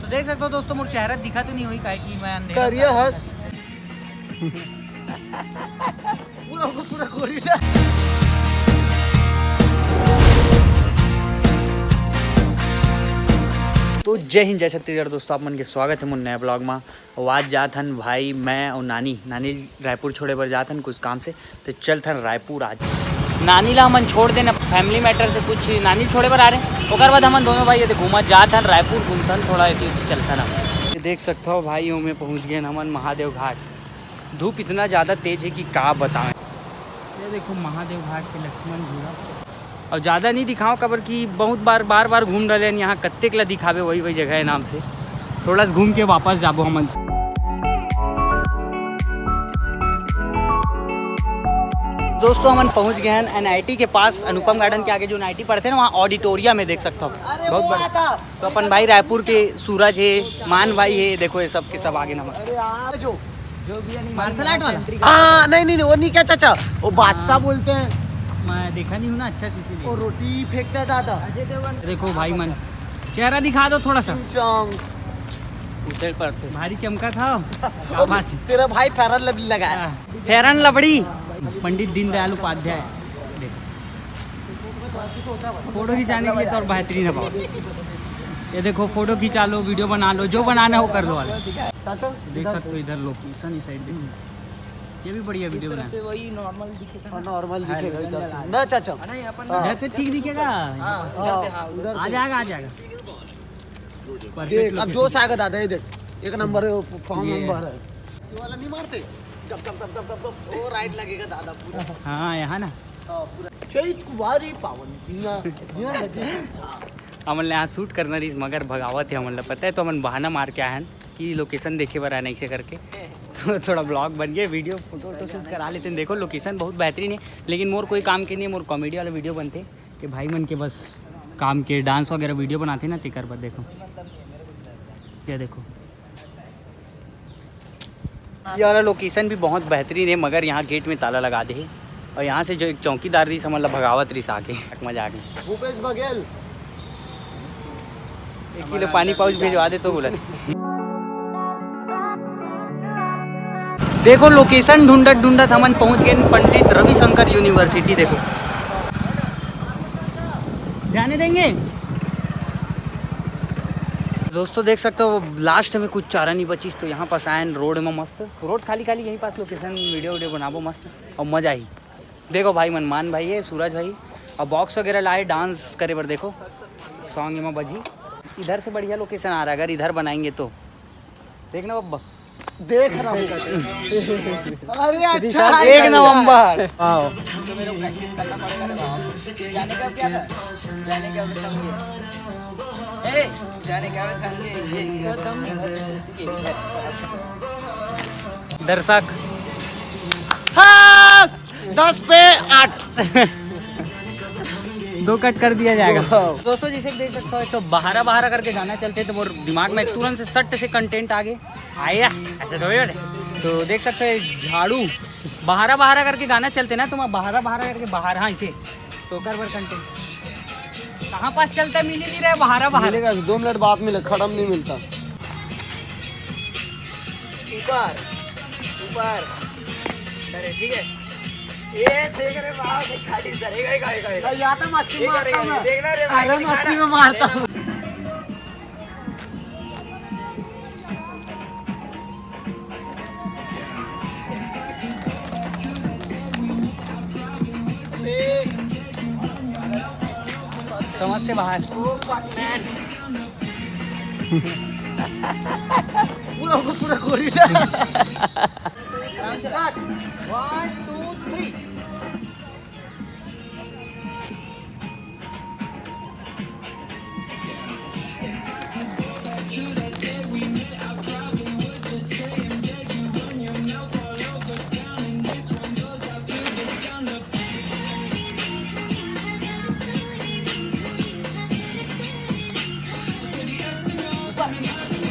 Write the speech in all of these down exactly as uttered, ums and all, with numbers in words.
देख सकते हो दोस्तों, मोर चेहरा दिखा तो नहीं हुई, काहे कि मैं अंधेरा करिया हस। पूरा को पूरा कोरिडोर। तो जय हिंद, जय छत्तीसगढ़ दोस्तों, आप मन के स्वागत है मोर नया ब्लॉग में। और आज जात हन भाई, मैं और नानी, नानी रायपुर छोड़े बर जात हन कुछ काम से, तो चलथन रायपुर आज। नानी ला हमन छोड़ देन, फैमिली मैटर से कुछ नानी छोड़े बर आ रहे हैं। ओकर बाद हमन दोनों भाई ये घूमा जात हन रायपुर, घूमथन थोड़ा, एक चलथन हम। ये देख सकते हो भाई, ओमे पहुँच गए हमन महादेव घाट। धूप इतना ज़्यादा तेज है कि का बताएं। ये देखो महादेव घाट के लक्ष्मण झूला। और ज़्यादा नहीं दिखाओ, काबर कि बहुत बार, बार बार घूम रहे हैं यहाँ, कत्तेक ला दिखावे वही वही जगह है नाम से। थोड़ा सा घूम के वापस जाबो हमन। दोस्तों, हमन पहुँच गए हैं एनआईटी के पास, अनुपम गार्डन के आगे जो एनआईटी पड़ते हैं ना, वहाँ ऑडिटोरियम में देख सकते हो। अरे बहुत वो बड़ा। तो अपन भाई रायपुर के सूरज है, मान भाई है, देखो ये सब के सब आगे नंबर। अरे यार, जो मार्शल आर्ट वाला? हाँ, नहीं, नहीं, नहीं, वो नहीं क्या चाचा, वो बादशाह बोलते हैं। मैं देखा नहीं हूँ ना, अच्छा सीसी नहीं। वो रोटी फेंकता है दादा। देखो भाई मन, चेहरा दिखा दो थोड़ा सा। चौंग। उतर पड़ते। भारी चमका था। क्या और बात है? तेरा भाई फेयर लवली लगाया। हाँ। Fair lovely. पंडित दीनदयाल उपाध्याय। देखो। फोटो खिंचाने के लिए तो और बेहतरीन है बहुत। ये देखो, फोटो खिंचा लो, वीडियो बना लो, जो बनाना हो कर लो वाला। देख सकते हो इधर लोकेशन, इस साइड देखो, ये भी बढ़िया वीडियो बना। वही नॉर्मल दिखेगा ना। नॉर्मल दिखेगा इधर से ना चाचा। इधर से ठीक दिखेगा। हाँ, इधर से, हाँ, उधर आ जाएगा, आ जाएगा। देख, अब जोश आएगा दादा, ये देख, एक नंबर है, फॉर्म नंबर है। ये वाला नहीं मारते, जब जब जब जब जब वो राइड लगेगा दादा पूरा। हाँ, यहाँ ना। हाँ, पूरा चैत कुवारी पावन। हमन ला यहाँ शूट करना रहिस, मगर भगावत है हमन ला पता है, तो हमन बहाना मार के आए हन कि लोकेशन देखे बर आए ऐसे करके। तो थोड़ा ब्लॉग बन गया, वीडियो फोटो वोटो शूट करा लेते हैं। देखो लोकेशन बहुत बेहतरीन है, लेकिन मोर कोई काम के नहीं है, मोर कॉमेडी वाला वीडियो बनते कि भाई मन के बस काम के डांस वगैरह वीडियो बनाते ना, तेकर बर। देखो, ये देखो, ये वाला लोकेशन भी बहुत बेहतरीन है, मगर यहाँ गेट में ताला लगा दे हे। और यहाँ से जो एक चौकीदार रहिस, हमन ला भगावत रहिस आके। मजा आ गई। भूपेश बघेल। एक किलो पानी पाउच भिजवा दे तो बोला। देखो, लोकेशन ढूंढत ढूंढत हमन पहुंच गए पंडित रविशंकर यूनिवर्सिटी। देखो, जाने देंगे दोस्तों। देख सकते हो, लास्ट में कुछ चारा नहीं बचिस, तो यहाँ पास आए हैं रोड में मस्त। रोड खाली खाली, यहीं पास लोकेशन, वीडियो वीडियो बनाबो मस्त और मजा आई। देखो भाई, मनमान भाई है, सूरज भाई, और बॉक्स वगैरह लाए डांस करे बर। देखो, सॉन्ग एमा बजी। इधर से बढ़िया लोकेशन आ रहा है, अगर इधर बनाएंगे तो। देखना बब्बा, देख रहा हूँ। अरे अच्छा है एक यार। नवंबर। आओ। जाने का क्या था? जाने का था ये। ए, जाने का था ये, ये। दर्शक, हाँ, दस पे आठ। दो कट कर दिया जाएगा। दोस्तों, जैसे कि देख सकते हो, एक तो बहारा बहारा करके गाना चलते, तो मोर दिमाग में तुरंत से सट से कंटेंट आ गए। आया, ऐसे थोड़ी होते। तो देख सकते हो, झाड़ू, बहारा बहारा करके गाना चलते ना, तो मैं बहारा बहारा करके बाहर, हाँ, इसे तो कर बर कंटेंट। कहाँ पास चलता है, मिल ही नहीं रहा है, बहारा बहारा। मिलेगा, दो मिनट बाद मिले, खड़म नहीं मिलता। ऊपर, ऊपर। अरे, ठीक है। ये देख रहे, वाह, देख, खाटी सर, एक, एक, एक, एक। या तो मस्ती ये मारता करेगा, हूँ मैं। देखना रे भाई, अरे, दिखा मस्ती ना। में मारता हूँ। समझ से बाहर। पूरा को पूरा कोरिडोर। One, two, three.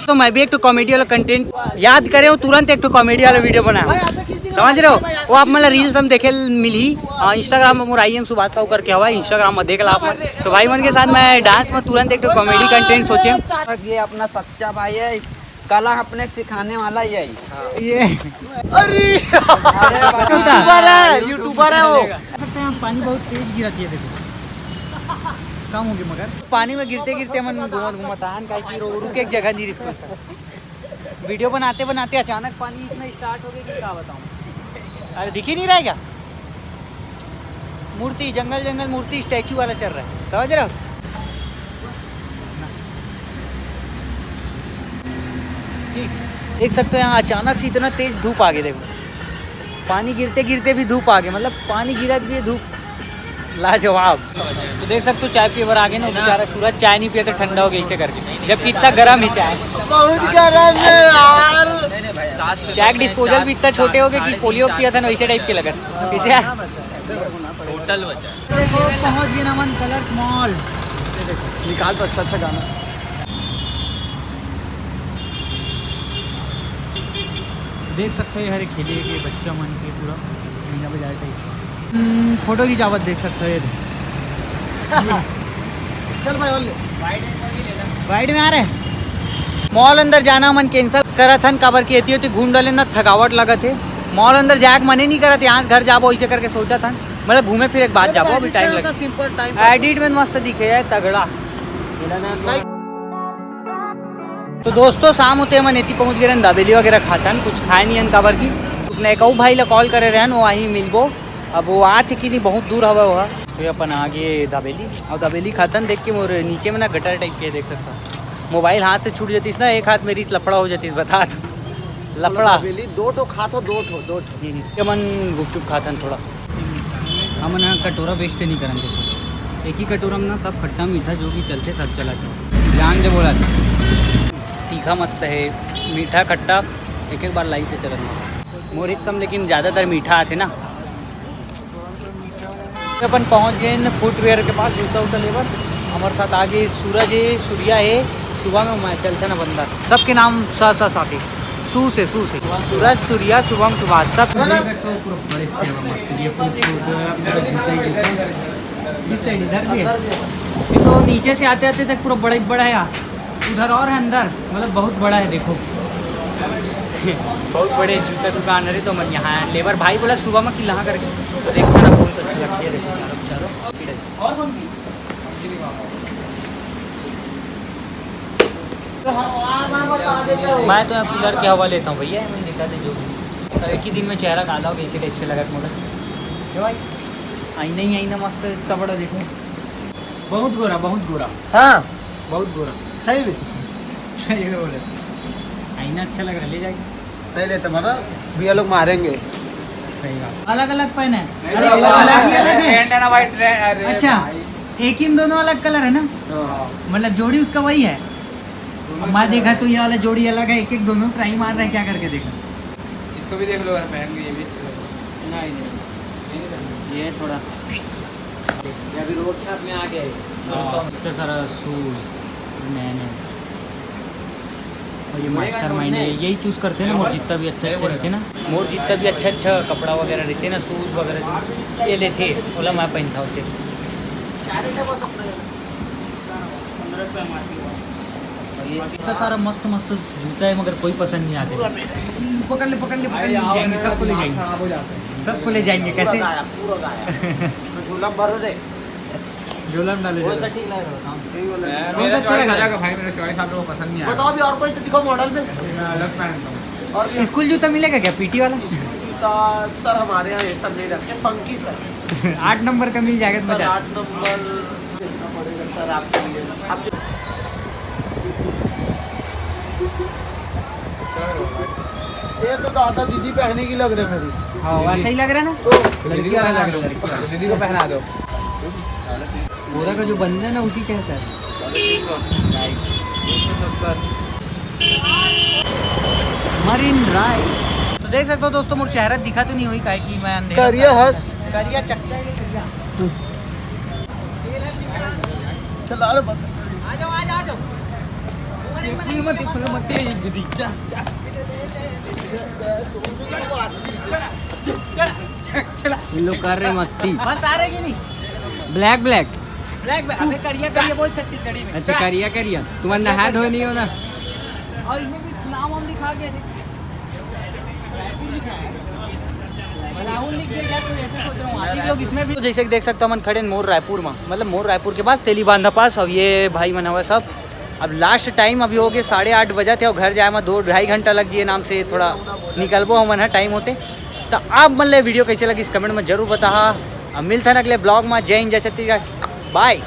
तो मैं भी एक ठो कॉमेडी वाला कंटेंट याद करे हूँ, तुरंत एक ठो कॉमेडी वाला वीडियो बना। समझ रहे हो? वो आप मन ला reels में देखे मिलही। हाँ, Instagram में मोर I M सुभाष साहू करके हवा, Instagram में देख ला आप मन। तो भाई मन के साथ मैं dance में तुरंत एक ठो comedy content सोचे। ये अपना सच्चा भाई है, इस कला अपने सिखाने वाला यही। ये अरे YouTuber है, YouTuber है वो। पानी बहुत तेज गिरत हे, देखो। कम हो गया मगर पानी में गिरते गिरते मन घूमत घूमत आन, काहे कि रो-, रुके एक जगह नहीं रिस्क। वीडियो बनाते बनाते अचानक पानी इतना स्टार्ट हो गया कि क्या बताऊं। अरे, दिख ही नहीं रहा है क्या? मूर्ति, जंगल जंगल मूर्ति, स्टैचू वाला चल रहा है, समझ रहे हो? ठीक, देख सकते हो यहाँ अचानक से इतना तेज धूप आ गया। देखो, पानी गिरते गिरते भी धूप आ गया, मतलब पानी गिरा भी है, धूप लाजवाब। तो देख सकते हो, चाय पिए बर आगे ना, बेचारा सूरज चाय नहीं पिया तो ठंडा हो गया इसे करके, जबकि इतना गर्म है चाय। बहुत गर्म है यार। चाय के डिस्पोजल भी इतना छोटे हो गए कि पोलियो किया था ना, वैसे टाइप के लगत इसे। होटल बचा। पहुंच गए ना मन कलर्स मॉल। निकाल तो अच्छा अच्छा गाना। देख सकते हो यार, खेले के बच्चा मन के पूरा मीना बाजार टाइप से। हम्म, फोटो खिंचावत देख सकते हो ये। चल भाई, और ले। वाइड में आ रहे हैं। मॉल अंदर जाना मन कैंसिल करत हन, काबर कि एती ओती घूम डाले ना, थकावट लगत हे। मॉल अंदर जाए के मने नहीं करत, यहाँ से घर जाबो ऐसे करके सोचत हन, मतलब घूमे फिरे के बाद जाबो, अभी टाइम लगे। सिंपल टाइम एडिट में मस्त दिखे है, तगड़ा। तो दोस्तों, शाम होते हमन एती पहुंच गए रहन, दाबेली वगैरह खातन, कुछ खाए नहीं हन काबर की अपने एक अउ भाई ला कॉल करे रहन, वो वहीं मिलबो। अब वो आत हे कि नहीं, बहुत दूर हवा वो। तो ये अपन आ गए दाबेली, और दाबेली खातन देख के मोर नीचे में ना गटर टाइप के देख सकता, मोबाइल हाथ से छूट जातीस ना, एक हाथ मेरी लफड़ा हो जातीस, बता तो। लफड़ा। दाबेली दो ठो खात हो, दो ठो, दो ठो। हम्म, ये मन गुपचुप खातन थोड़ा। हमन ह कटोरा वेस्ट नहीं करन, देखो, एक ही कटोरा में ना सब खट्टा मीठा जो भी चलते सब चला जाओ। जान दे बोला, तीखा मस्त है, मीठा खट्टा एक एक बार लाइन से चलन। मोर हिस्सा में लेकिन ज़्यादातर मीठा आते ना। अपन पहुंच गए हैं फुटवेयर के पास, जूता उता लेबर। हमारे साथ आगे सूरज है, सूर्या है, सुबह में मैं चलते ना बंदा। सबके नाम सा सा साथी, सू से, सू से। सूरज, सूर्या, शुभम, सुभाष, सब। देख सकते हो पूरा बड़े से मस्त, ये फूट फूट पूरा जूता ही जूता। इस साइड इधर भी है। ये तो नीचे से आते आते तक पूरा बड़ा ही बड़ा है यार। उधर और है अंदर, मतलब बहुत बड़ा है, देखो। बहुत बड़े जूता दुकान है रे, तो मन यहाँ आए। लेबर भाई बोला सुबह में कि लहा करके, तो देखते ना कौन सा अच्छा लगता है, देखो चारों, चारों। मैं तो यहाँ कूलर की हवा लेता हूँ भैया, मैं निकाल दे जो भी। तो एक ही दिन में चेहरा काला हो गया, इसीलिए अच्छे लगा मोला। क्यों भाई? आईना ही आईना मस्त, इतना बड़ा देखो। बहुत गोरा, बहुत गोरा। हाँ। बहुत गोरा। सही में? सही में बोले। आईना अच्छा लग रहा, ले जाएंगे। पहले तो मतलब भैया लोग मारेंगे। सही बात। अलग अलग पेन है। अलग अलग ही अलग है। रेड है ना, वाइट रेड, अरे अच्छा, भाई। एक ही में दोनों अलग कलर है ना? हाँ। मतलब जोड़ी उसका वही है। दोनों अब मैं अच्छा देखा है। तो ये वाला जोड़ी अलग है, एक एक दोनों ट्राई मार रहे हैं, क्या करके देखा। इसको भी देख लो यार, पहन के ये भी अच्छा लग रहा है। नहीं, नहीं, ये नहीं पहनना। ये थोड़ा ये अभी रोड छाप में आ गया है। हाँ, इतना सारा शूज नए नए। और ये मास्टर माइंड है, यही चूज करते हैं ना, मोर जितना भी अच्छा अच्छा रहते ना, मोर जितना भी अच्छा अच्छा कपड़ा वगैरह रहते ना, शूज वगैरह जो ये लेते, ओला मैं पहनता हूँ सिर्फ। इतना सारा मस्त मस्त जूता है, मगर कोई पसंद नहीं आते। पकड़ ले, पकड़ ले, पकड़ ले, ले जाएंगे, सबको ले जाएंगे। खराब हो जाता है। सबको ले जाएंगे, कैसे? पूरा गायब, पूरा गायब। तो झोला में भरो दे। झोला में डाले कौन सा जाएगा। ठीक लग रहा है? हाँ। यही वाला। मैं, कौन सा मेरा अच्छा चॉइस लगा? अलग है भाई, मेरा चॉइस आप लोगों को पसंद नहीं आया। बताओ अभी और कोई से दिखाओ मॉडल में। मैं अलग पहनता हूँ। और भी स्कूल जूता मिलेगा क्या, पीटी वाला? स्कूल जूता सर हमारे यहाँ ये सब नहीं रखते, फंकी सर। आठ नंबर का मिल जाएगा तो सर, बता। आठ नंबर देखना पड़ेगा सर आपके लिए। आप ये तो दादा दीदी पहने की लग रहे मेरी। हाँ, वैसा ही लग रहा है ना? तो लड़की वाला लग रहा है, लड़की वाला। दीदी को पहना दो। बोरा का जो बंद है ना, उसी कैसा है? Marine drive. तो देख सकते हो दोस्तों, मोर चेहरा दिखा तो नहीं हुई, काहे कि मैं अंधेरा करिया हंस। करिया चक्कर। चला रे बंद। आ जाओ, आ जाओ, आ जाओ। इन लोग कर रहे मस्ती। मस्त आ रहे कि नहीं? Black black. Black black. अबे करिया करिया बोल छत्तीसगढ़ी में। अच्छा, करिया करिया। तुम्हारा नहा धोए नहीं हो ना? और इसमें भी नाम वाम लिखा गया, देख। राहुल लिख दिया क्या? कोई ऐसे सोच रहा हूँ। आशिक लोग इसमें भी। तो जैसे कि देख सकते हो, हम खड़े हैं मोर रायपुर में, मतलब मोर रायपुर के पास, तेली बांधा पास। और ये भाई मन हवे सब। अब लास्ट टाइम अभी हो गए साढ़े आठ बजे थे, और घर जाए में दो ढाई घंटा लग जाए, नाम से थोड़ा निकलबो हमन ह टाइम होते। तो आप मन ले वीडियो कैसे लगिस, कमेंट में जरूर बताहा। अब मिलथन अगले ब्लॉग में। जय हिंद, जय छत्तीसगढ़, बाय।